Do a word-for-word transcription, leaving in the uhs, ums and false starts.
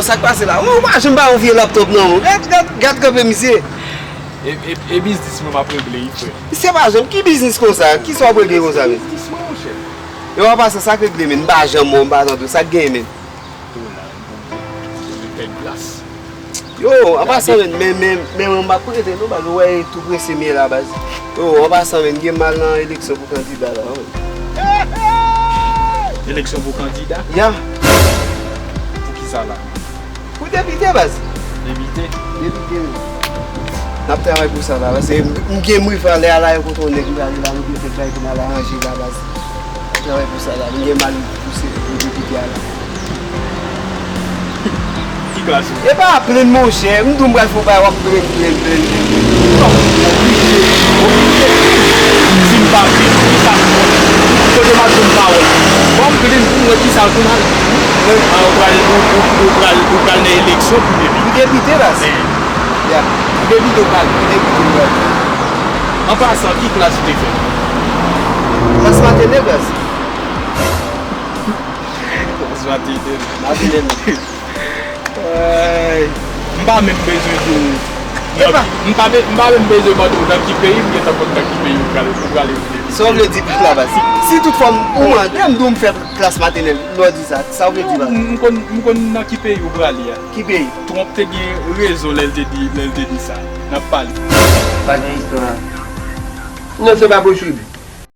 Sa k pase la? Ou pa janm ba yon vye laptop non. Gad, gad, gad kanpe misye. E, e, e biznis mwen m ap regle wi, frè. Misye pa janm, ki biznis konsa? Kisa w ap regle konsa menm? Biznis mwen, monchè. Yo, an pasan, sa k regle menm? M pa janm wè w, m pa tande w. Sa k genyen menm? Dola, m bezwen pèd plas. Yo, an pasan menm, men, men, men mwen m ap rete non, baz, ou wè tou prese m ye la, baz. Yo, an pasan menm, gen mal nan eleksyon pou kandida la, wi. Eleksyon pou kandida? Ya. Pou kisa la? Pou depite, baz. Depite? Depite, wi. N ap travay pou sa la, paske m, m gen m rive anlè a la, yo kote yon nèg m prale la, nou gen kèk bagay pou n al aranje la, baz. N ap travay pou sa la, m gen mal pou se pou depite a la. Ki klas ou? E pa plenn, monchè. M di w m pral fè w bay, w ap plenn, plenn, plenn, plenn. Non, oblije, oblije. Si m pa plenn, kisa m pran? Kote m ap jwenn pawòl? Bon, m plenn pou m wè kisa pou m al. Mwen, ah, ou pral, ou, ou, ou pral, ou pral nan eleksyon pou depite. Pou depite, baz. Ya. Pou depite, ou pral. Pou depite, ou pral. An pasan, ki klas ou te fè? Klas matènèl, baz. Klas matènèl. Matènèl. Ay, m pa menm bezwen di w. Epa. M pa be-, m pa menm bezwen mande w nan ki peyi, m gentan konn nan ki peyi ou prale, ou prale. Sa w vle di plis la, baz? Si, si tout fwa m, ou mande m, di w m fè klas matènèl, lè w di sa, sa w vle di, baz? M, m konn, m konn nan ki peyi ou prale a. Ki peyi? Trump te gen rezon lè l te di, lè l te di sa. N ap pale. Pa gen istwa. Non, se pa posib.